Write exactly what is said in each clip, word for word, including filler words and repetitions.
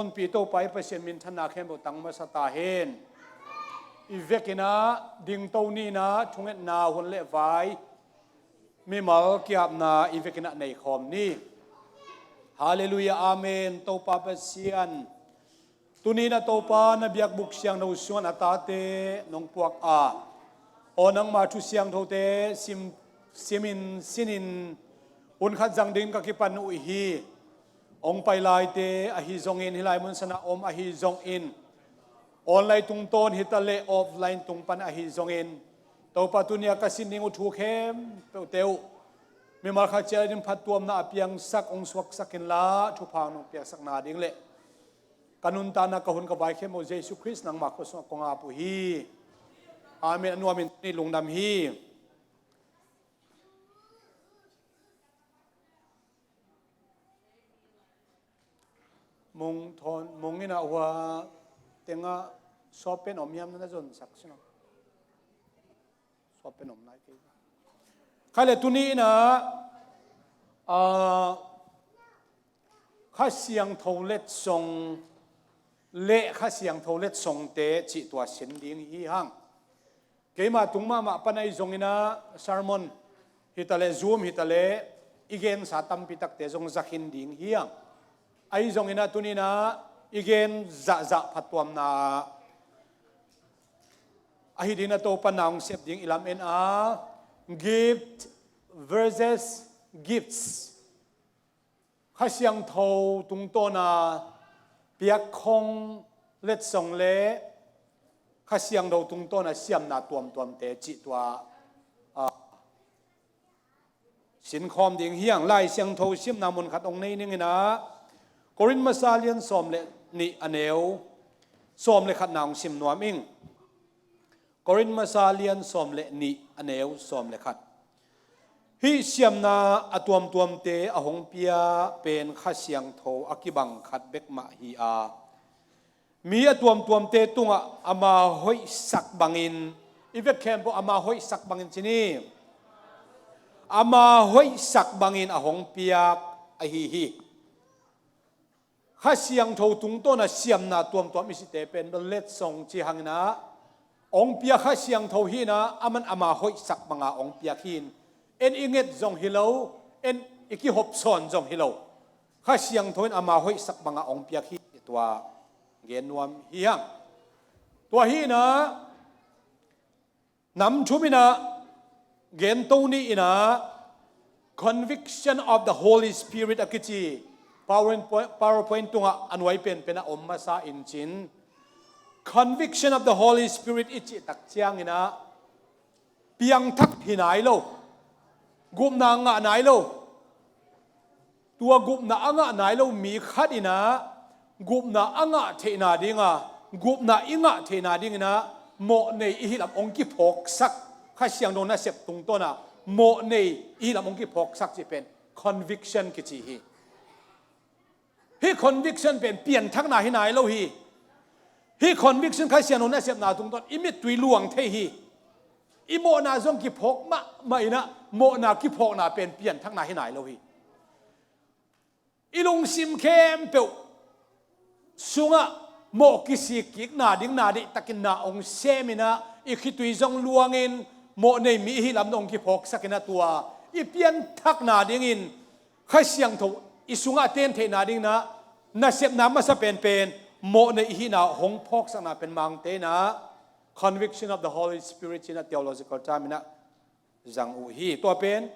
Honpi Topa i Pasian minthanna khempeuh tang masa ta hen. I vekin ah dingto ni-in ah thungetna hun le vai, mimal ki-apna i vekin ah neikhawm ni. Halleluiah, amen. Topa Pasian, tuni-in ah Topa na biakbuk siangtho sungah na tate nong puak a, aw nangma thu siangthote sim, simin sinin hun khat zang dingin ka kipan uh hi. Hong pai laite ahi zongin, hih lai mun sanah om ahi zongin, online tungtawn hi ta leh offline tung pan ahi zongin, Topa tuni-a ka sin ding uh thu khempeuhte uh mimal khat ciat ading phattuamna a piangsak hong suaksak inla, thupha nong piaksak nading le ka nuntakna, ka hun ka vai khempeuh Jesu Khrist nangma khua sungah kong ap uh hi. Amen. A nuamin tuni lungdam hi. Mung thawn, mung in ah hua tengah sawpen om hiam, na zonsak sin aw. Sawpen om nai kei. Khai le tuni in ah, ah, Kha Siangtho letsong le Kha Siangtho letsongte cih tua sin ding hi hang. Keima tung mahmah pan ahi zongin ah sermon hi ta leh, Zoom hi ta leh, i gensa tampi takte zong za khin ding hi hang. Ahi zongin ah tuni in ah i gen zahzah phattuamna ahi dingin ah Topa na hong sep ding i lam en a, gift versus gifts. Kha Siangtho tungtawna piakkhong letsong le Kha Siangtho tungtawna siamna tuamtuamte cih tua, ah, sinkhawm ding hi hang. Lai Siangtho simna mun khat hong nei ning in ah, Korin masa lian sawm le nih a neu sawm le khatna hong sim nuam ing. Korin masa lian sawm le nih a neu sawm le khat. Hih siamna a tuamtuamte a hong pia pen Kha Siangtho a kibang khat bek mah hi a, mi a tuamtuamte tungah ama hoihsak bangin, i vek khempeuh ama hoihsak bangin ci ni. Ama hoihsak bangin a hong piak ahi hi. Kha Siangtho tungtawna siamna tuamtuam i cihte pen bel letsong ci hang in ah, hong piak Kha Siangtho hi in ah, aman ama hoihsak banga hong piak hi in, en i nget zong hi lo, en i kihopsawn zong hi lo. Kha Siangtho in ama hoihsak banga hong piak hi, tua gen nuam hi hang. Tua hi in ah, nam thum in ah, gento ni in ah, Conviction of the Holy Spirit a kici PowerPoint, PowerPoint tungah a nuai penpen a om masa in cin, Conviction of the Holy Spirit i cih tak ciangin ah, piangthak hi nai lo, gupna ngah nai lo. Tua gupna a ngah nai lo mi khat in ah gupna a ngah theihna dinga, gupna i ngah theihna dingin ah mawhnei i hih lam hong kiphawksak, Kha Siangtho nasep tungtawna mawhnei i hih lam hong kiphawksak cih pen conviction kici hi. Hih conviction pen pianthakna hi nai lo hi. Hih conviction Kha Siangtho nasepna tungtawn i mittui luang thei hi. I mawhna zong kiphawk mahmah in ah, mawhna kiphawkna pen pianthakna hi nai lo hi. I lungsim khempeuh sungah mawh kisik kikna ding na deihtakin na hong sem in ah, i khitui zong luangin mawhnei mi i hih lam na hong kiphawksak in ah, tua i pianthakna dingin Kha Siangtho i sungah a ten theihna dingin ah nasepna masa penpen mawhnei i hihna hong phawksakna pen Mangte in ah Conviction of the Holy Spirit ci-in ah theological term in ah zang uh hi. Tua pen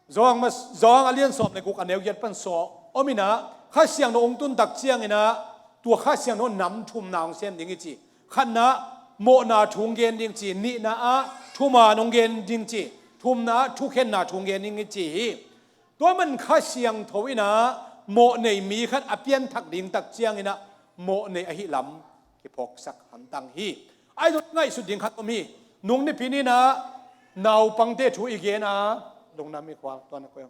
Johan mas-, Johan a lian sawm le guk a neu giat pan sawm om in ah, Kha Siangtho hong tun tak ciangin ah tua Kha Siangtho nam thumna hong sem ding i ci. Khatna, mawhna thu hong gen ding ci. Nihna ah thuman hong gen ding ci. Thumna ah thukhenna thu hong gen ding i ci hi. Tua man Kha Siangtho in ah mawhnei mi khat a pianthak ding tak ciangin ah mawhnei ahih lam kiphawksak hamtang hi. Ahi zong ngaihsut ding khat om hi. Nung nipi ni-in ah naupangte thu i gen a, lungdam hi khual, tua na koih.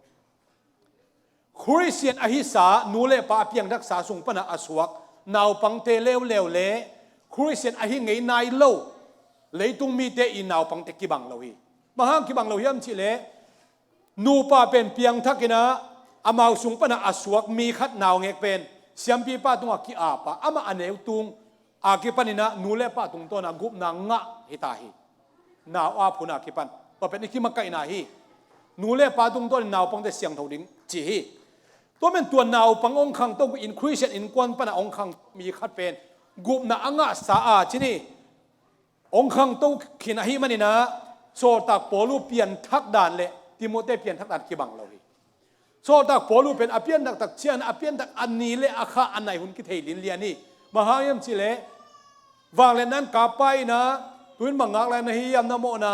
Khristian ahisa, nu le pa a piangthaksa sung panah a suak naupangte leuleu le Khristian ahi ngei nai lo leitung mite i naupangte kibang lo hi. Bang hang kibang lo hiam cih leh, nupa pen piangthak in ah amau sung panah a suak mi khat naungek pen siampipa tungah ki-ap a, amah a neu tung a kipaninah nu le pa tungtawnah gupna ngah hita hi. Nau ap hun a kipan tua pen i kimakaihna hi. Nu le pa tungtawnin naupangte siangtho ding ci hi. Tua men tua naupang hong khangto in Khristian innkuan pana hong khangto mi khat pen gupna a ngahsa a ci ni. Hong khangto khin ahih maninah Sawltak Paul uh pianthak dan le Timote pianthak dan kibang lo hi. Sawltak Paul uh pen a pianthak tak ciangin a pianthak a ni le a kha a nai hun kithei linlian hi. Bang hang hiam cihleh vangliatna in kap pa inah tuin bang ngak lai na hi hiam, na mawhna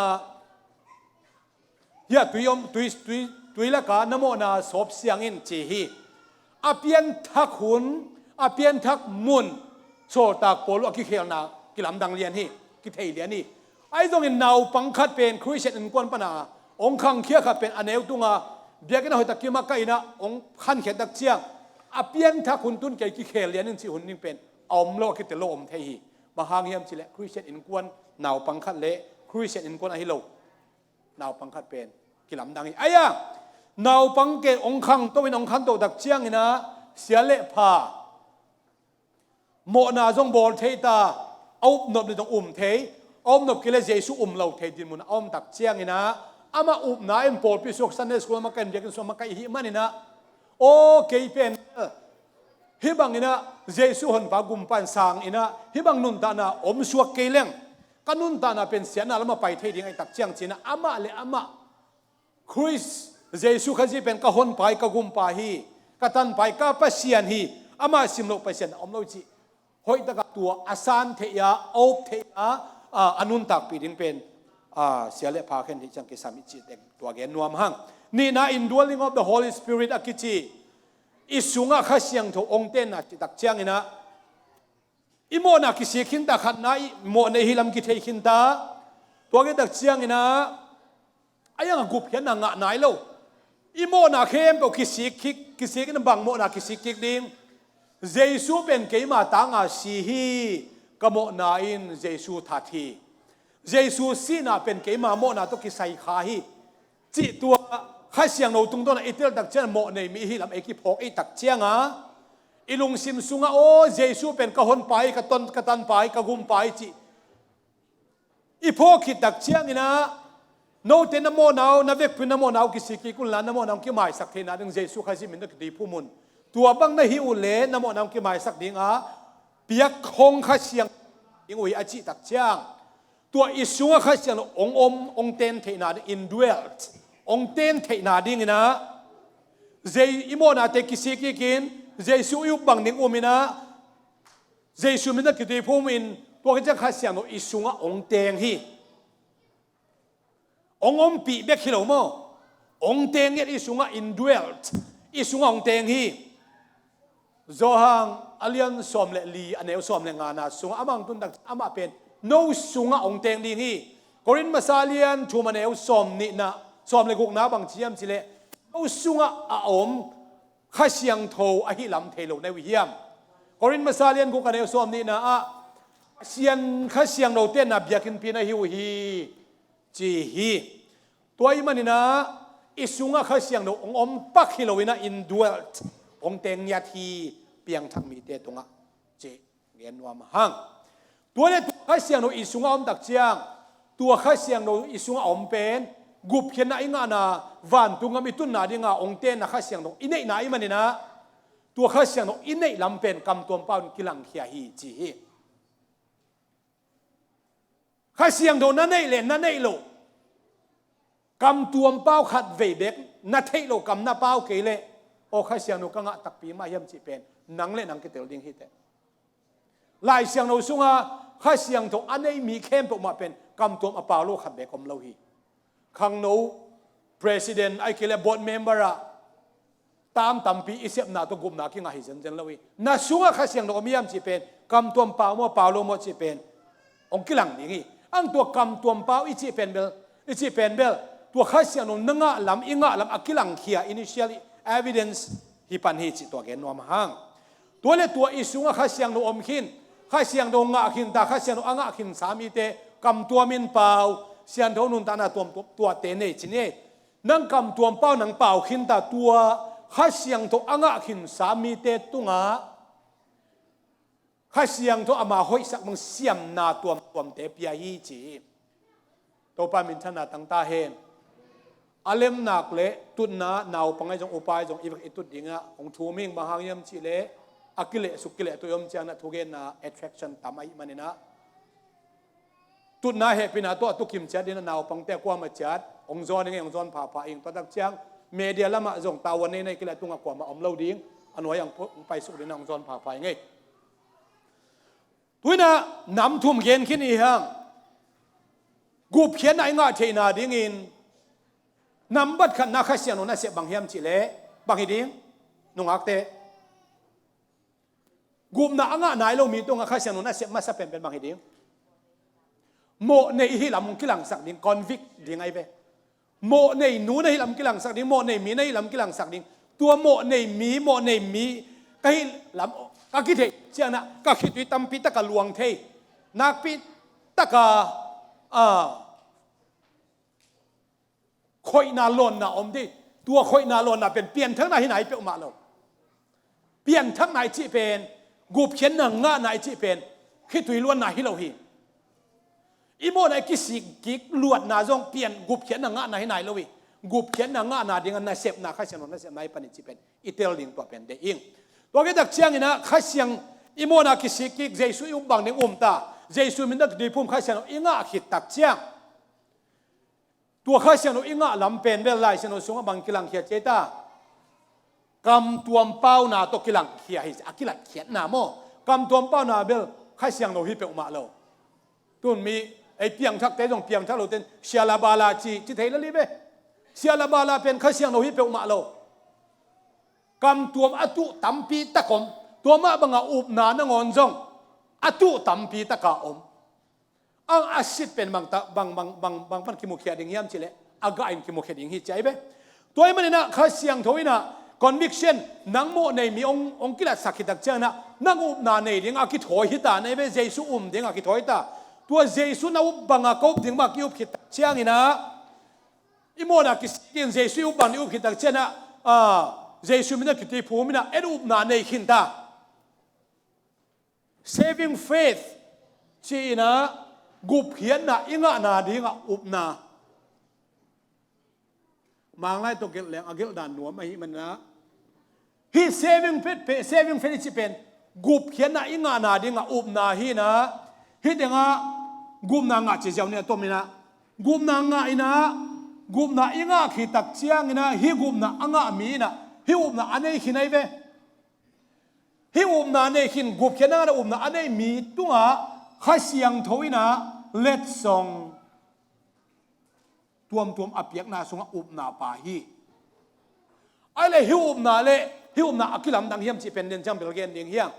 hiah tui om, tui, tui, tui laka na mawhna sawp siang in ci hi. A pianthak hun, a pianthak mun Sawltak Paul uh a kikhelna kilamdang lian hi, kithei lian hi. Ahi zongin naupang khat pen Khristian innkuan pana hong khangkhia khat pen a neu tunga biakinn a hoihtak kimakaih inah hong khankhiat tak ciang a pianthak hun tun kei kikhel lian in cih hun ding pen a om lo, a kitel lo om thei hi. Bang hang hiam cihleh Khristian innkuan naupang khat le Khristian innkuan ahi lo naupang khat pen kilamdang hi. Aia, naupang ke hong khangto in hong khanto tak cianginah sia le pha mawhna zong bawl thei ta, a upnop le zong um thei, a upnop kei le Jesu um lo thei dinmun a om tak cianginah amah upna in pawlpi suak, Sunday school a makaih in, biakinn suak a makaih ihih maninah aw kei pen hih banginah Jesu honpa gumpa in sang inah hih bang nuntakna om suak kei leng ka nuntakna pen siatna lam a pai thei ding ahih tak ciang cinah amah le amah Khrist Jesu Khazih pen ka honpa hi, ka gumpa hi, ka tanpa hi, ka Pasian hi, amah simloh Pasian a om lo cih hoihtakah tua a san theih a, a up theih a, a, a nuntakpih ding pen a, sia le pha khen theih ciang kisam i cih tek tua gen nuam hang. Nihna, indwelling of the Holy Spirit a kici i sungah Kha Siangtho hong tenna cih tak cianginah i mawhna kisik khinta, khatna i mawhna i hi lam kithei khinta. Tua kitak cianginah a iang a gupkhiatna ngah nai lo. I mawhna khempeuh kisik kik, kisik in bang mawhna kisik kik ding? Jesu pen keima tanga si hi, ka mawhna in Jesu that hi. Jesu sihna pen keima mawhna tawh kisai kha hi. Cih tua Kha Siangtho tungtawnah i tel tak ciang mawh nei mi i hi lam ei kiphawk ei tak cianga i lungsim sungah aw Jesu pen ka honpa hi, ka ton, ka tanpa hi, ka gumpa hi cih i phawk khit tak cianginah note na mawhna uh, na vekpi na mawhna uh kisik kik unla, na mawhna uh kimaisak theihna ding Jesu Khazih min tawh kituiphum un. Tua bang na hih uh le na mawhna uh kimaisak dinga piak hong Kha Siang ding uh hi a cih tak ciang tua i sungah Kha Siangtho hong om, hong ten theihna ding, indwelt, hong ten theihna dinginah Jei, i mawhnate kisik kikin Jesu i up bang ding uminah Jesu min a kituiphum in tua khit ciang Kha Siangtho i sungah hong teng hi. Hong ompih bek hi lo maw? Hong teng ngiat, i sungah indwelt, i sungah hong teng hi. Johan a lian sawm le li, a neu sawm le ngana sungah amah hong tuntak, amah pen no sungah hong teng ding hi. Korin masa lian thum a neu sawm nihna, sawm le gukna bang ci hiam cileh no sungah a om Kha Siangtho ahi lam thei lo na uh hiam? Korin masa lian guk a neu sawm nihna ah Sian Kha Siangtho tenna biakinnpi na hi uh hi ci hi. Tua ahih maninah i sungah Kha Siangtho hong om pak hi loinah indwelt hong teng ngiat hi, piangthak mite tungah cih gen nuam hang. Tua le tua Kha Siangtho i sungah om tak ciang tua Kha Siangtho i sungah om pen gupkhiatna i ngahna, vantung gam i tunna dinga hong tenna Kha Siangtho i neihna ahih maninah tua Kha Siangtho i neih lam pen kamtuam pau in kilangkhia hi ci hi. Kha Siangtho na neih le na neih loh, kamtuam pau khat vei bek na theih loh kam na pau kei leh aw Kha Siangtho ka ngah takpi mah hiam cih pen nang le nang kitel ding hi teh. Lai Siangtho sunga Kha Siangtho a nei mi khempeuh mah pen kamtuam a pau lo khat bek om lo hi. Khangno president ahih kei leh board member ah tam tampi i sepna tawh gupna kingah hi zenzen lo hi. Na sungah Kha Siangtho om hiam cih pen kamtuam pau maw pau lo maw cih pen hong kilang ding hi. Ang tua kamtuam pau i cih pen bel, i cih pen bel tua Kha Siangtho na ngah lam, i ngah lam a kilangkhia initial evidence hi pan hi cih tua gen nuam hang. Tua le tua i sungah Kha Siangtho om khin, Kha Siangtho ngah khin ta, Kha Siangtho a ngah khinsa mite kamtuam in pau, siangtho nuntakna tuamtuam tuate nei ci ni. Nang kamtuam pau nang pau khin ta, tua Kha Siangtho a ngah khinsa mite tungah Kha Siangtho ama hoihsak bang siamna tuamtuamte pia hi ci hi. Topa minthanna tang ta hen. A lemnak le tutna naupang ahi zong upa ahi zong i vek i tut dingah hong thum ing, bang hang hiam cihleh a kilehsuk kilehtuah i om ciangin ah thugenna attraction tam ahih manin ah tutna hehpihna tawh a tukim ciat dingin ah naupangte a kuamah ciat hong zawn ing ei, hong zawn phapha ing. Tua tak ciang media lamah zong tavuan nei nei kileh tungah kuamah om lo ding, a nuai ang hong paisuk dingin ah hong zawn phapha ing ei. Tu-in ah nam thum gen khin i hi hang. Gupkhiatna i ngah theihna dingin nambat khatna Kha Siangtho nasep bang hiam cihleh bang hi ding? Nungakte, gupna a ngah nai lo mi tungah Kha Siangtho nasep masa penpen bang hi ding? Mawh nei i hih lam hong kilangsak ding, convict ding ahi ve. Mawh nei nu na hih lam kilangsak ding, mawh nei mi na hih lam kilangsak ding. Tua mawh nei mi, mawh nei mi ka hih lam ka kitheih ciangin ah ka khitui tampi taka luang thei, nakpi taka, ah, khoihna lawnna om thei. Tua khoihna lawnna pen pianthakna hi nai peuhmah lo. Pianthakna i cih pen, gupkhiatna ngahna i cih pen khitui luanna hi lo hi. I mawhna i kisik kik luatna zong pian gupkhiatna ngahna hi nai lo hi. Gupkhiatna ngahna dingah nasepna, Kha Siangtho nasepna i pan i cih pen i tel ding tua pen deih ing. Tua khit tak ciangin ah Kha Siang, i mawhna kisik kik, Jesu i up bang ding um ta, Jesu min tawh kituiphum Kha Siangtho i ngah khit tak ciang, tua Kha Siangtho i ngah lam pen bel Lai Siangtho sungah bang kilangkhia ci ei ta? Kamtuam pauna tawh kilangkhia hi, a kilatkhiatna maw. Kamtuam pauna bel Kha Siangtho hi peuhmah lo. Tun mi ei piangthakte zong piangthak lote in Sia Labala ci, ci thei lel hi ve. Sia Labala pen Kha Siangtho hi peuhmah lo. Kamtuam a tuh tampi tak om. Tua mah banga upna nangawn zong a tuh tampi taka om. Ang a sit pen bang, bang, bang, bang, bang pan kimukhia ding hiam cihleh a gah in kimukhia ding hi ci ahi ve. Tua ahih manin ah Kha Siangtho in ah conviction, nang mawh nei mi hong, hong kilatsak khit tak ciangin ah nang upna nei ding a kithawi hi ta, na hi ve, Jesu um ding a kithawi hi ta. Tua Jesu na up banga ka up ding bang a ki-up khit tak ciangin ah i mawhna kisik in Jesu i up bang ding up khit tak ciangin ah, ah, Jesu min tawh kituiphum in ah en upna nei khin ta. Saving faith ci-in ah gupkhiatna i ngahna dingah upna. Manglai tawh gelh leng a gelh dan nuam ahih manin ah, hih saving faith, saving faith i cih pen gupkhiatna i ngahna dingah upna hi-in ah, hih tengah gupna ngah ci ziau ni a tom in ah, gupna ngah in ah, gupna i ngah khit tak ciangin ah hih gupna a ngah mi in ah hih upna a nei khin ahi ve. Hih upna nei khin, gupkhiatna ngahna upna a nei mi tungah Kha Siangtho in ah letsong tuamtuam a piakna sungah upna pia hi. Ahih leh hih upna le hih upna a kilamdang hiam cih pen den ciang bel gen ding hi hang.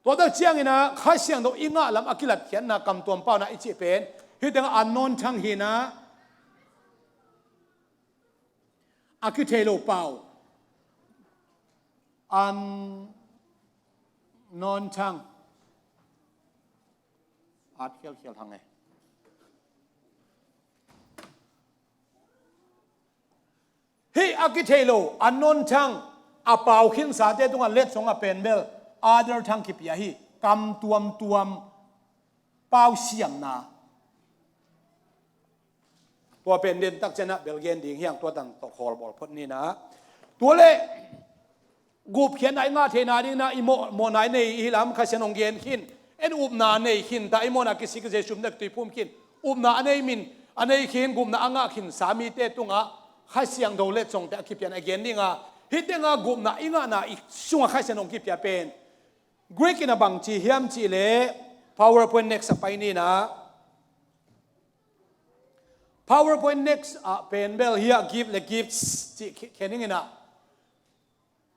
Tua tak ciangin ah Kha Siangtho i ngah lam a kilatkhiatna kamtuam pauna i cih pen hih tengah unknown tongue hi-in ah, a kithei lo pau. Unknown tongue. At khialkhial hang e. Hih a kithei lo unknown tongue a pau khinsate tungah letsong a pen bel other tongue kipia hi. Kam tuamtuam pau siamna. Tua pen den tak ciangin ah bel gen ding hi hang, tua tang tawh khawl bawl phot ni-in ah. Tua leh gupkhiatna i ngah theihna dingin ah i mawh, mawhna i nei i hih lam Kha Siangtho hong gen khin. En upna nei khin ta, i mawhna kisik Jesu min tawh kituiphum khin. Upna a nei min, a nei khin, gupna a ngah khinsa mite tungah Kha Siangtho letsongte a kipian a gen ding a. Hih tengah gupna i ngahna i sungah Kha Siangtho hong kipia pen Greek in a bang ci hiam cih leh, PowerPoint next a pai ni-in ah. PowerPoint next ah pen bel hih ah gift le gifts cih khe-, khen ing in ah.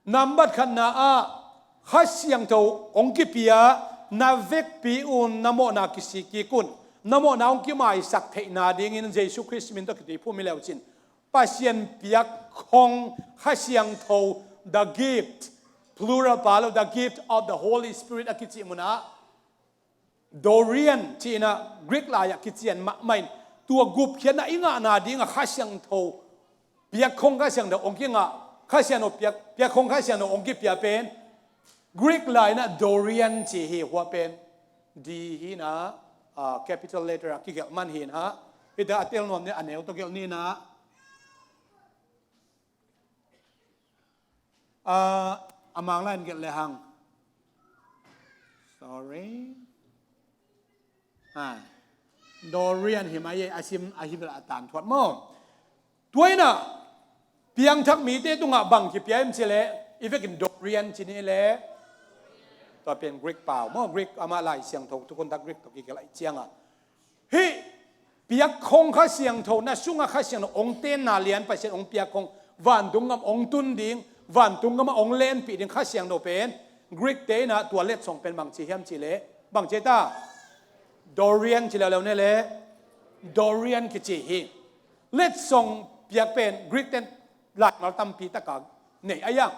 Nambat khatna ah Kha Siangtho hong kipia, na vekpi un, na mawhna kisik kik un, na mawhna hong kimaisak theihna dingin Jesu Khrist min tawh kituiphum hi le uh cin. Pasian piak khong Kha Siangtho, the gift, plural pha lo, the gift of the Holy Spirit a kicih mun ah, dorean ci-in ah Greek lai-ah kician mahmah in, tua gupkhiatna i ngahna dingah Kha Siangtho piak khong Kha Siangtho hong kingah, Kha Siangtho piak, piak khong Kha Siangtho hong kipia pen Greek lai in ah Dorian ci hi, hua pen D hi in ah, ah, capital letter ah kigelh man hi in ah, hih teh a tel nuam ni, a neu tawh gelh ni in ah, ah, a Mang lai in gelh le hang. Sorry. Ha. Dorian hi mai e, a sim a hi bel a tan thuat maw. Tua in ah piangthak mite tungah bang kipia hiam cih leh, i vekin Dorian ci ni leh, tua pen Greek pau maw, Greek, amah Lai Siangtho thukhun tak Greek tawh kigelh ahih ciangah, hih piak khong Kha Siangtho, na sungah Kha Siangtho hong tenna lian Pasian hong piak khong, vantung gam hong tun ding, vantung gamah hong lenpih ding Kha Siangtho pen Greek te in ah tua letsong pen bang ci hiam cih leh, bang ci ta? Dorian ci leuleu ne leh, Dorian kici hi. Letsong piak pen Greek ten laimal tampi taka nei a, a iang.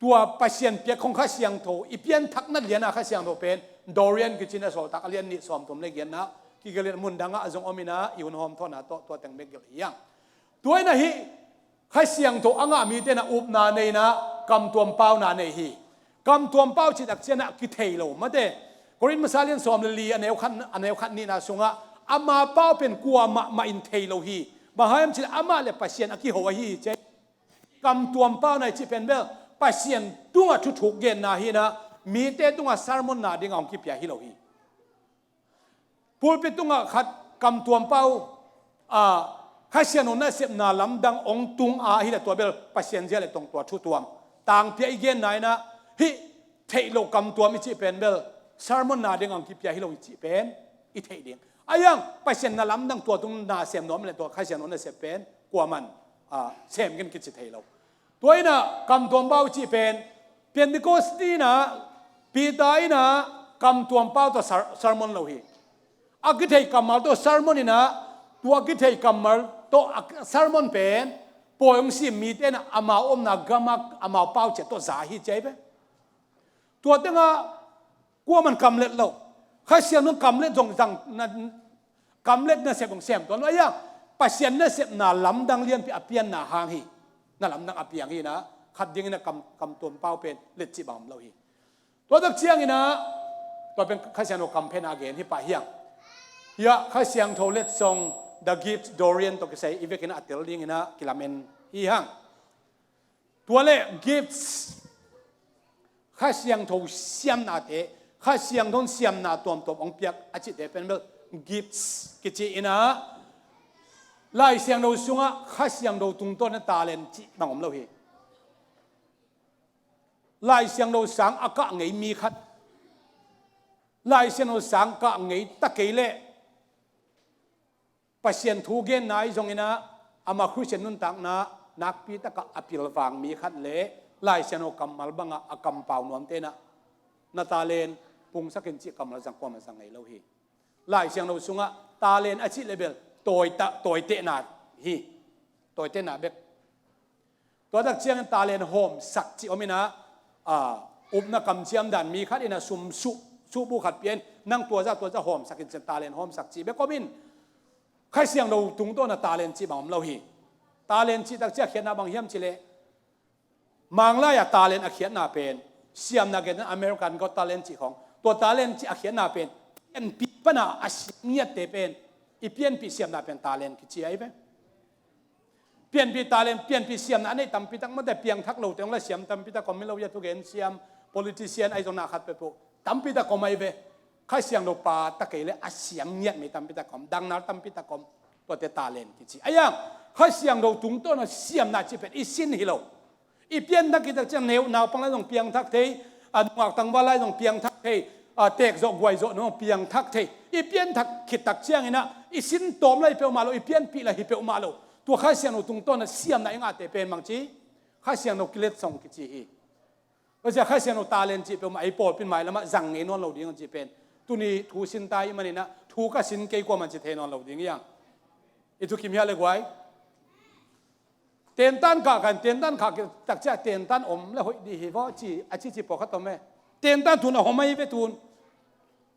Tua Pasian piak khong Kha Siangtho, i pianthakna lian a Kha Siangtho pen Dorian kici in ah, Sawltak a lian nih sawmthum le giatna, kigelh in ah mun dangah a zong om in ah, i hun hawmthawhna tawh tua teng bek gelh hi hang. Tua in ah hih Kha Siangtho a ngah mite in ah upna nei in ah, kamtuam pauna nei hi. Kamtuam pau cih tak ciangin ah kithei lo mate. Korin masa lian sawm le li, a neu khat, a neu khat nihna sungah, ama pau pen kuamah mah in thei lo hi. Bang hang hiam cih leh amah le Pasian a kiho ahi hi ci. Kamtuam pauna i cih pen bel Pasian tungah thuthuk genna hi in ah, mite tungah sermon-na dingah hong kipia hi lo hi. Pulpit tungah khat kamtuam pau, a, Kha Siangtho nasepna lamdang hong tung a hi leh, tua bel Pasian zia le tong tua thu tuam, tangpi-a i genna in ah, hih theih loh kamtuam i cih pen bel sermon-na dingah hong kipia hi lo i cih pen i theih ding. A iang, Pasian na lamdang tua tung na sem nuam leh, tua Kha Siangtho nasep pen kuaman, a, sem gen kici thei lo. Tua in ah kamtuam pau cih pen Pentecost ni in ah Peter in ah kamtuam pau tawh ser-, sermon lo hi. A kithei kammal tawh sermon in ah, tua kithei kammal tawh a sermon pen pawi hong sim mite in ah amau omna gamah amau pau ciat tawh za hi ci hi ve. Tua tengah kuaman kamlet lo. Kha Siangtho kamlet zong zang na, kamlet nasep zong sem tuan lo. A iang, Pasian nasepna lamdang lianpi a pianna hang hi. Na lamdang a piang hi in ah, khat dingin ah kam, kamtuam pau pen let cih bang om lo hi. Tua tak ciangin ah, tua pen Kha Siangtho kamphen a gen hi pah hi hang. Hiah Kha Siangtho letsong, the gift Dorian tawh kisai i vekin ah a tel dingin ah kilamen hi hang. Tua leh gifts, Kha Siangtho siamnate, Kha Siangtho in siamna tuamtuam hong piak a cihte pen bel gifts kici in ah, Lai Siangtho sungah Kha Siangtho tungtawn in ah talent cih bang om lo hi. Lai Siangtho sang a kah ngei mi khat, Lai Siangtho sang kah ngei ta kei leh, Pasian thu genna ahi zongin ah, amah Khristian nuntakna nakpi takah a pilvang mi khat leh Lai Siangtho kammal bangah a kampau nuamte in ah, na talent pungsak in cih kammal zang kuamah zang ngei lo hi. Lai Siangtho sungah talent a cih leh bel tawita-, tawitehna hi. Tawitehna bek. Tua tak ciangin talent hawmsak cih om in ah, a, upna kamciam dan mi khat in ah sum suh, suhbuh khat pia in, nang tua zah, tua zah hawmsak in ci-in talent hawmsak cih bek om in, Kha Siangtho tungtawn ah talent cih bang om lo hi. Talent cih tak ciang a khiatna bang hiam cih leh, Manglai ah talent a khiatna pen, siamna gen American Got Talent cih khawng, tua talent cih a khiatna pen, pianpih pan a a siam ngiatte pen, i pianpih siamna pen talent kici ahi ve. Pianpih talent, pianpih siamna a neih tampi tak mate, piangthak lote hong la siam tampi tak om hi lo hi a, thugen siam, politician ahi zong na khat peuhpeuh tampi tak om ahi ve. Kha Siangtho pa ta kei leh a siam ngiat mi tampi tak om, dangnar tampi tak om, tuate talent kici. A iang, Kha Siangtho tungtawn ah siamna cih pen i sin hi lo. I pianthak khit tak ciang neu, naupang lai zong piangthak thei, a, nungak tangval lai zong piangthak thei, a, teek zawh guai zawh zong piangthak thei. I pianthak khit tak ciangin ah, i sin tawm lai hi peuhmah lo, i pianpih lai hi peuhmah lo. Tua Kha Siangtho tungtawn ah siamna i ngahte pen bang ci, Kha Siangtho kiletsong kici hi. Tua ciang Kha Siangtho talent cih peuhmah ei pawlpi in mailam ah zang ngei nawn lo ding cih pen, tuni thu sin ta ahih manin ah, thu ka sin kei kuaman ci thei nawn lo ding hi hang. I thukim hiah le guai. Tentan kah kan, tentan kah tak ciang tentan om le hoih dih hi vaw ci, a cici pawlkhat om e. Tentan tun a hawm ahi ve tun.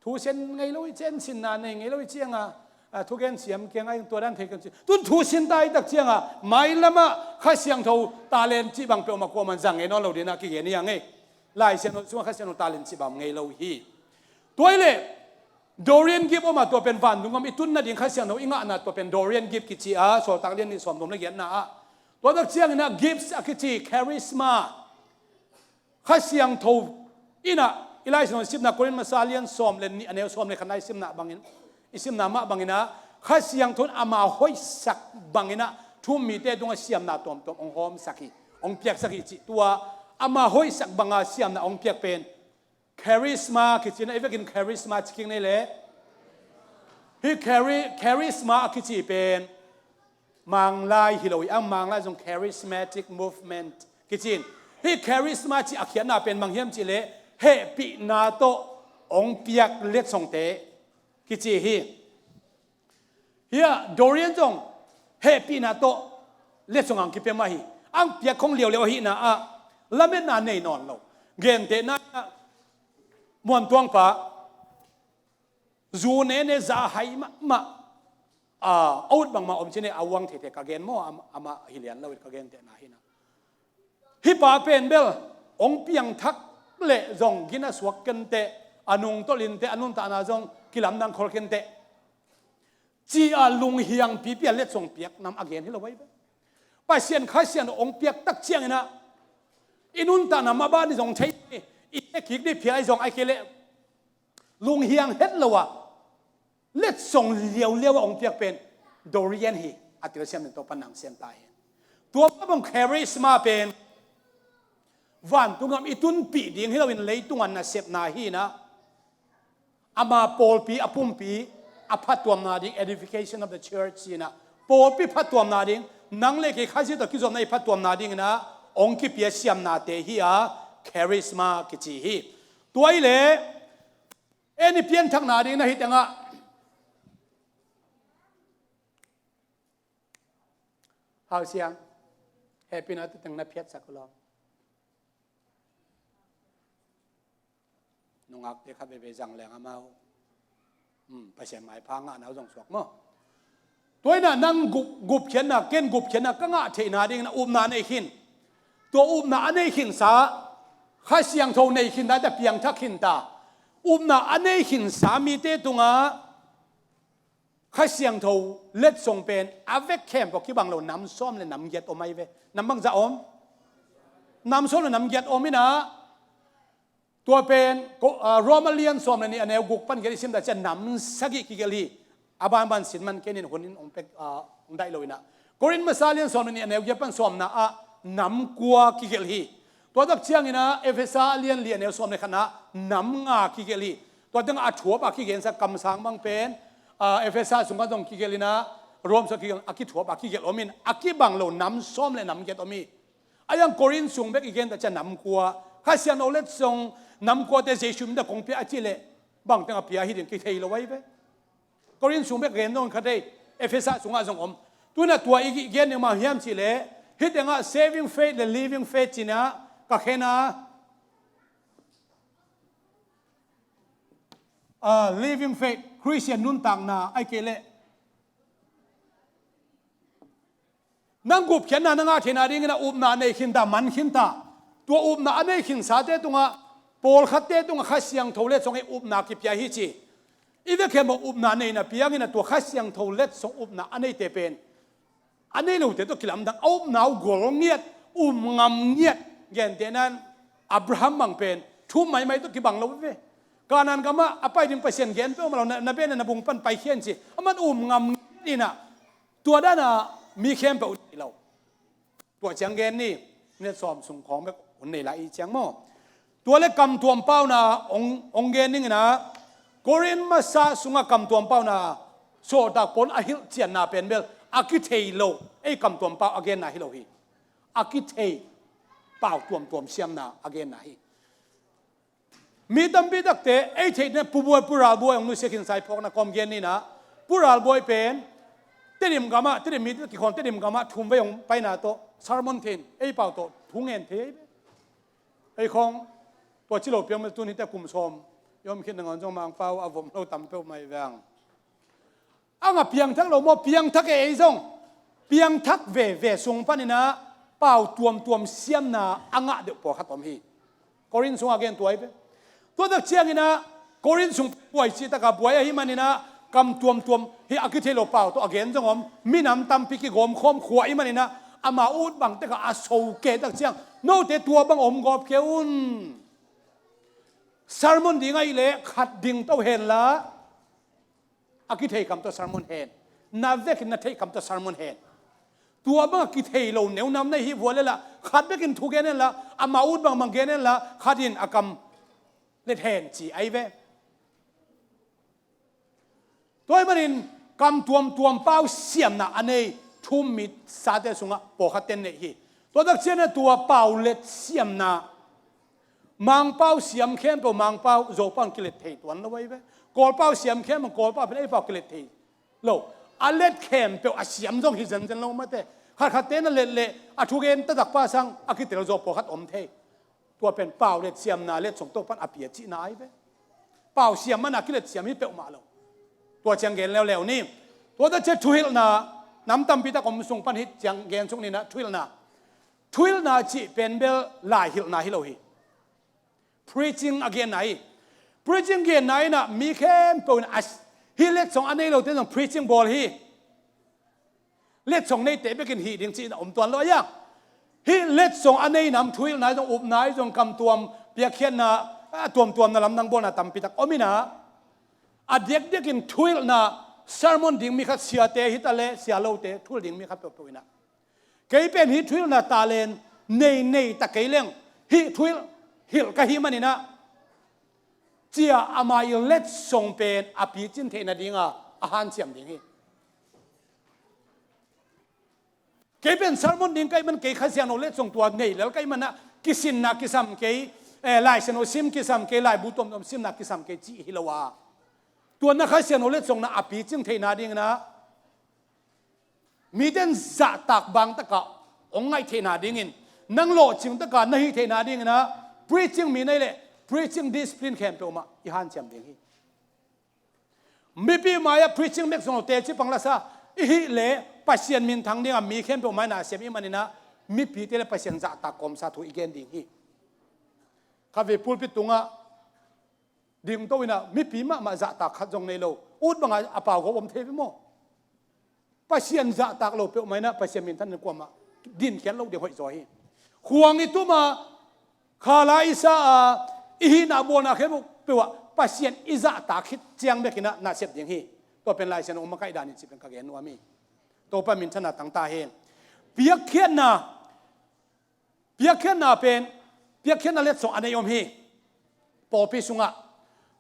Thu sin ngei lo i ciang, sinna nei ngei lo i ciang a, a, thugen siam kiang a tua dan thei kan ci. Tun thu sin ta i tak ciang a, mailam ah Kha Siangtho talent cih bang peuhmah kuaman zang ngei nawn lo ding a kigen hi hang e. Lai Siangtho sungah Kha Siangtho talent cih bang ngei lo hi. Tua hi leh Dorian gift om a, tua pen vantung gam i tun nading Kha Siangtho i ngahna, tua pen Dorian gift kici a, Sawltak lian nih sawmthum le giatna ah. Tua tak ciangin ah gifts a kici, charisma. Kha Siangtho in ah i Lai Siangtho sipna Korin masa lian sawm le nih a neu sawm le khatna i simna bangin, i simna mah bangin ah Kha Siangtho in ama hoihsak bangin ah thu-um mite tungah siamna tuamtuam hong hawmsak hi, hong piaksak hi cih tua ama hoihsak banga siamna hong piak pen charisma kici in ah, i vekin charisma ci kik ni leh. Hih chari-, charisma a kici pen Manglai hi lo hi, a Manglai zong charismatic movement kici in. Hih charisma cih a khiatna pen bang hiam cih leh hehpihna tawh hong piak letsongte kici hi. Hih a Dorian zong hehpihna tawh letsong ang kipia mah hi. Ang piak khong liauliau ahihna ah lametna nei nawn lo. Gentehna ah muantuangpa zu nene za hai mahmah, a, a ut bangmah om cih ni, a uang theithei ka gen maw, am-, amah hi lian lo in ka gentehna hi na. Hih pa pen bel hong piangthak leh zong gina suak kenteh, a nungtolh inteh, a nuntakna zong kilamdang khol kenteh, ci-a lunghiang pipi a letsong piak nam a gen hi lo ahi ve. Pasian Kha Siangtho hong piak tak ciangin ah i nuntakna mah ban i zong thei, i thekik dih phial i zong ahi kei leh lunghiang het lo a letsong liauliau a hong piak pen Dorian hi, a telsiam ning Topa nang siam ta hen. Tua pa bang charisma pen vantung gam i tunpih ding hi lo in leitung a nasepna hi na. Ama pawlpi, a pumpi a phattuamna ding, edification of the church ci in ah, pawlpi phattuamna ding, nang le kei Khazih tawh kizopna i phattuamna dingin ah hong kipia siamnate hi a, charisma kici hi. Tua hi leh en i pianthakna ding na hi tengah Hau Siang, hehpihna tu teng na phiatsak uh law. Nungakte khat veve zang leng amau, hmm, Pasian maipha ngahna uh zong suak maw. Tua in ah nang gup, gupkhiatna, ken gupkhiatna ka ngah theihna dingin ah upna nei khin. Tua upna a nei khinsa, Kha Siangtho nei khin ta, ta piangthak khin ta. Upna a nei khinsa mite tungah Kha Siangtho letsong pen a vek khempeuh kibang lo, nam sawm le nam giat om ahi ve. Nam bangzah om? Nam sawm le nam giat om in ah, tua pen ko-, ah, Roma lian sawm le nih a neu guk pan giat i sim ta ciang nam sagih kigelh hi. A banban sin man kei ning, hun in hong pek, ah, hong daih lo in ah. Korin masa lian sawm le nih a neu giat pan sawmna ah nam kua kigelh hi. Tua tak ciangin ah Efesa lian li a neu sawm le khatna nam nga kigelh hi. Tua tengah a thuap a kigensa kamsang bang pen, ah, Efesa sungah zong kigelh in ah, Rom sungah kigelh, a kithuap a kigelh om in, a kibang lo nam sawm le nam giat om hi. A yang Korin sung bek i gen ta ciang nam kua, Kha Siangtho letsong nam kuate Jesu min tawh kong pia a cih leh bang teng a pia hi ding kithei lo ahi ve. Korin sung bek gen dong kha thei, Efesa sungah zong om. Tu in ah tua i gen ding mah hiam cih leh, hih tengah saving faith le living faith ci in ah ka khen a, ah, living faith, Christian nuntakna ahi kei leh nang gupkhiatna na ngah theihna dingin ah upna nei khin ta, man khin ta. Tua upna a nei khinsate tungah, pawlkhatte tungah Kha Siangtho letsong i upna kipia hi ci. I vek khempeuh upna nei na piangin ah tua Kha Siangtho letsong upna a neite pen a nei lote tawh kilamdang, a upna uh gol ngiat, um ngam ngiat. Gentehna in Abraham bang pen thu maimai tawh kibang lo ve. Kanaan gamah a pai ding Pasian gen peuhmah lo, na, na beh na bung pan paikhia in ci. Aman um ngam ngiat in ah, tua dan a mi khempeuh nei lo. Tua ciang gen ni, minute sawm sung khawng bek hun nei lai i ciang maw. Tua le kamtuam pauna hong, hong gen ning in ah, Korin masa sungah kamtuam pauna, Sawltak Paul a hilhcianna pen bel a kithei lo, ei kamtuam pau a genna hi lo hi. A kithei pau tuamtuam siamna a genna hi. Mi tampi takte ei theih ding Pu Buai, Pu Ral Buai hong nusia khinsa i phawkna kawm gen ni in ah, Pu Ral Buai pen Tedim gamah, Tedim mite kikhawm, Tedim gamah thum vei hong paina tawh sermon thei in, ei pau tawh thu ngen thei ei ve. Ei khawng tua ci lo piang mah, tun hihte kum sawm i om khit nangawn zong Mangpau a vom lo tam peuhmah hi veng. Ang a piangthak lo maw, piangthak e, ei zong piangthak veve sung panin ah pau tuamtuam siamna a ngah deuh pawlkhat om hi. Korin sungah a gen tua hi ve. Tua tak ciangin ah Korin sung buai cih takah buai ahih manin ah kam tuamtuam hi a kitheih lo pau tawh a gen zong om. Minam tampi kigawm khawm khua ahih manin ah ama ut bang tekah a so kei tak ciang note tua bang om gawp kei un. Sermon ding ahih leh khat ding to hen la, a kitheih kam tawh sermon hen. Na vekin na theih kam tawh sermon hen. Tua bang a kitheih lo neunam na hih vua leh la khat bekin thu gen hen la, ama ut bangbang gen hen la, khat in a kam let hen ci ahi ve. Tua ahih manin kam tuamtuam pau siamna a nei thu um mi sate sungah pawlkhat ten neih hi. Tua tak ciangin ah tua pau let siamna Mangpau siam khempeuh Mangpau, Zopau in kilet thei tuan lo ahi ve. Kawlpau siam khempeuh Kawlpau pen ei pau kilet thei lo. A let khempeuh a siam zong hi zenzen lo mate. Khatkhatte na let leh a thugen taktak pa sang a kitel zaw pawlkhat om thei. Tua pen pau let siamna letsong tawh pan a pia cihna ahi ve. Pau siam man a kilet siam hi peuhmah lo. Tua ciang gen leuleu ni. Tua ta ciang thuhilhna nam tampi tak om sung pan hih ciang gen suk ni na thuhilhna. Thuhilhna cih pen bel laihilhna hi lo hi. Preaching a genna hi. Preaching genna in ah mi khempeuh in a hih letsong a nei lote zong preaching bawl hi. Letsong neite bekin hih ding cih in a om tuan lo ahi a. Hih letsong a nei nam thuhilhna hi zong upna hi zong kamtuam piakkhiatna a tuamtuamna lamdang bawlna tampi tak om in ah. A diakdiakin thuhilhna sermon ding mi khat siate hi ta leh sia lote thuhilh ding mi khat peuhpeuh in ah. Kei pen hih thuhilhna talent nei nei ta kei leng hih thuhilh hilh ka hih manin ah cia ama i letsong pen a picin theih nadinga a hanciam ding hi. Kei pen sermon ding ka hih man kei Kha Siangtho letsong tua nei lel ka hih man ah kisinna kisam kei, eh, Lai Siangtho sim kisam kei, laibu tuamtuam simna kisam kei cih hi lo a. Tua na Kha Siangtho letsong na a picing theih nadingin ah mite in zahtak bang takah hong ngaih theihna dingin, nang lawhcing takah na hih theihna dingin ah preaching mi nei leh preaching discipline khempeuh mah i hanciam ding hi. Mipi mai-ah preaching bek zong lo teci pang lasa i hih leh Pasian minthang dingah mi khempeuh mai na siam i hih manin ah mipite le Pasian zahtak kawmsa thu i gen ding hi. Kha vei pulpit tungah dingto in ah mipi mahmah zahtak khat zong nei lo. Ut bangah a pau gawp om thei ve maw? Pasian zahtak lo peuhmah in ah Pasian minthan in kuamah dinkhiat lo ding hoih zaw hi. Khuang i tum a, khala i sa a, i hihna bawlna khempeuh ah Pasian i zahtak khit ciang bek in ah na sep ding hi. Tua pen Lai Siangtho um a kaih dan in ci pen ka gen nuam hi. Topa minthanna tangta hi. Piakkhiatna Piakkhiatna pen, piakkhiatna letsong a nei om hi. Pawlpi sungah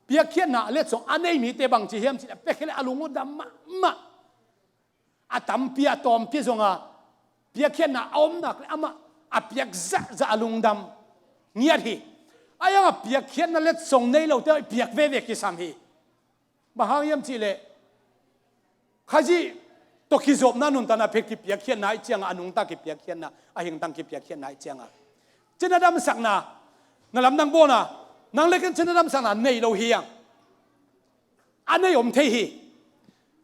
piakkhiatna letsong a nei mite bangci hiam cih leh piakkhiat leh a lung uh dam mahmah. A tampi a tawmpi zonga piakkhiatna a om nak leh amah a piak zahzah a lungdam ngiat hi. A iang a piakkhiatna letsong nei lote piak veve kisam hi. Bang hang hiam cih leh Khazih tawh kizopna nuntakna phet kipiakkhiatna ahih ciangah a nungta kipiakkhiatna a hingtang kipiakkhiatna ahih ciangah cina damsakna na lamdang bawlna nang le ken cina damsakna nei lo hi ang. A nei om thei hi.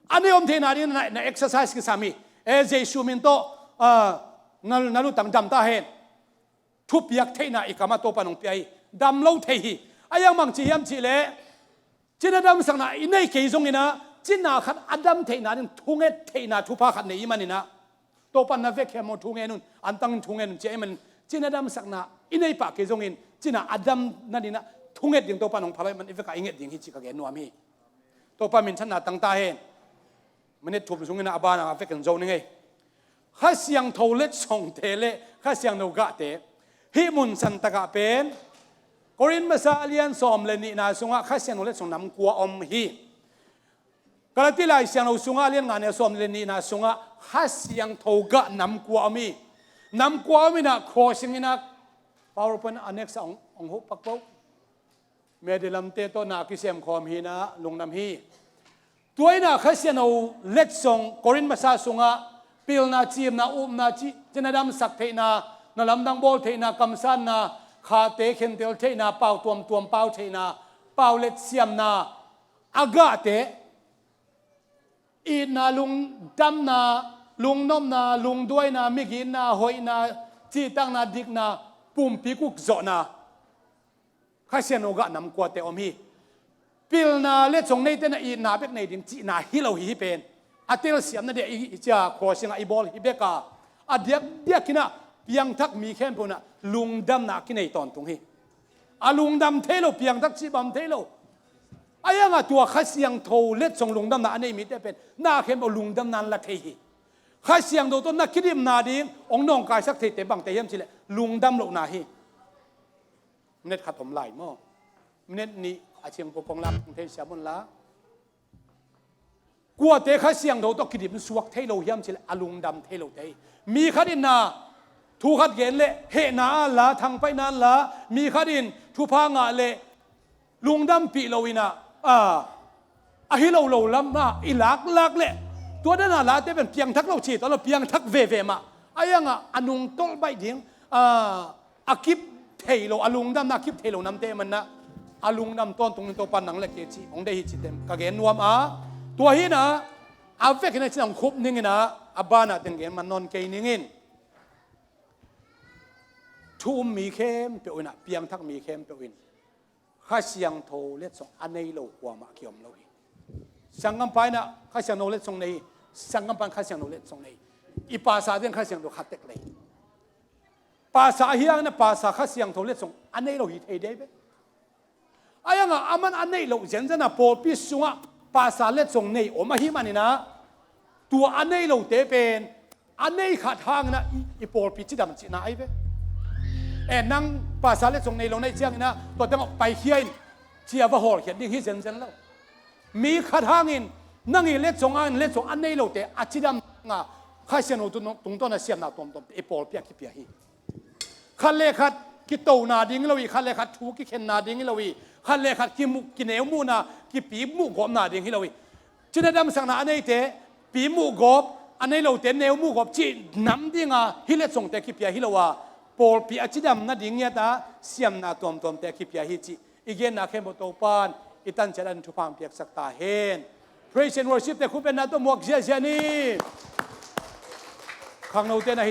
A nei om theihna ding na, na exercise kisam hi. E, Jesu min tawh ah, na, na lutang dam ta hen. Thupiak theihna i kamah Topa nong pia hi. Dam lo thei hi. A iang bangci hiam cih leh cina damsakna i nei kei zongin ah cina khat a dam theihna ding thunget theihna thupha khat nei i manin ah Topa na vekhiam maw thungen un antangin thungen un ci a i manin cina damsakna i nei pah kei zongin cina a dam nadingin ah thunget ding Topa nong phalai man i vekah i nget ding hi ci ka gen nuam hi. Topa minthanna tangta hen. Minute thum sungin a bana a vekin zo ning ei. Kha Siangtho letsongte le Kha Siangtho gahte hih mun santakah pen Korin masa a lian sawm le nihna sungah Kha Siangtho letsong nam kua om hi. Galati Lai Siangtho sungah a lian nga ne sawm le nihna sungah Kha Siangtho gah nam kua om hi. Nam kua om inah crossing inah PowerPoint a next a hong, hong huh pakpo. Media lamte tawh na kisem khawm hi inah lungdam hi. Tua inah Kha Siangtho letsong Korin masa sungah pilna, cimna, upna, ci, cina damsak theihna, na lamdang bawl theihna, kamsanna, khate khentel theihna, pau tuamtuam pau theihna, pau let siamna, a gahte, itna, lungdamna, lungnopna, lungduaina, migitna, hoihna, cihtakna, dikna, pumpi kukzawhna, Kha Siangtho gah nam kuate om hi. Pilna le cong neite na itna bek nei ding cihna hi lo hi, hi pen. A telsiamna dia i, i cia khuasingah i bawl hi bek a. A diakdiak inah piangthak mi khempeuh inah lungdamna a kinei tawntung hi. A lungdam thei lo, piangthak cih bang thei lo. Ahi hangah tua Kha Siangtho le cong lungdamna a nei mite pen na khempeuh lungdamna an la thei hi. Kha Siangtho tawh na kidimna ding hong nawngkaisak theite bangte hiam cihleh lungdam lohna hi. Minute khat om lai maw? Minute nih a ciang pawpaw lak hong thei siam un la. Kuate Kha Siangtho tawh kidim suak thei lo hiam cihleh a lungdam thei lote hi. Mi khat in na thu khat gen leh hehna a la, thangpaihna a la, mi khat in thupha ngah leh lungdampih lo inah, a, a hi lo lo lamah i laklak leh tua dana late pen piangthak lo ci, tua lo piangthak veve mah. Ahi hangah a nungtolh baih ding, a, a kip thei lo, a lungdamna a kip thei lo namte manah a lungdam tawntung ning Topa nang le kei cih hong deih hi cihte ka gen nuam a. Tua hinah a vekin a cih hong khup ning inah a banah teng gen man nawn kei ning in. Thu um mi khempeuh inah, piangthak mi khempeuh in Kha Siangtho le cong a nei lo kuamah kiom lo hi. Sanggampa inah Kha Siangtho le cong nei hi. Sanggampa in Kha Siangtho le cong nei hi. I pasa ding Kha Siangtho khat tek lei. Pasa ahi hangin a pasa Kha Siangtho le cong a nei lo hi thei dei ve. Ahi hangah aman a neih loh zenzen a pawlpi sungah pasa le cong nei om ahih maninah tua a nei lote pen a nei khat hanginah i, i pawlpi cidam cihna ahi ve. E, nang pasa le cong nei lo na hih cianginah tua tengah paikhia in ci a va hawlkhiat ding hi zenzen lo. Mi khat hangin nang i le cong hangin le cong a nei lote a cidam nga Kha Siangtho tungtawn a siamna tuamtuamte i pawlpi a kipia hi. Khat le khat kitona ding hi lo hi, khat le khat thu kikhenna ding hi lo hi, khat le khat kimuh, kineu muhna, kipi muh gawpna ding hi lo hi. Cina damsakna a neite pi muh gawp, a nei lote neu muh gawp cih nam dinga hi le congte kipia hi lo a, pawlpi a cidam nading ngiata siamna tuamtuamte a kipia hi cih i genna khempeuh Topan i tanciat an thupha piaksak ta hen. Praise and worship te khupetna tawh muak ziahziah ni. Khangnote na hi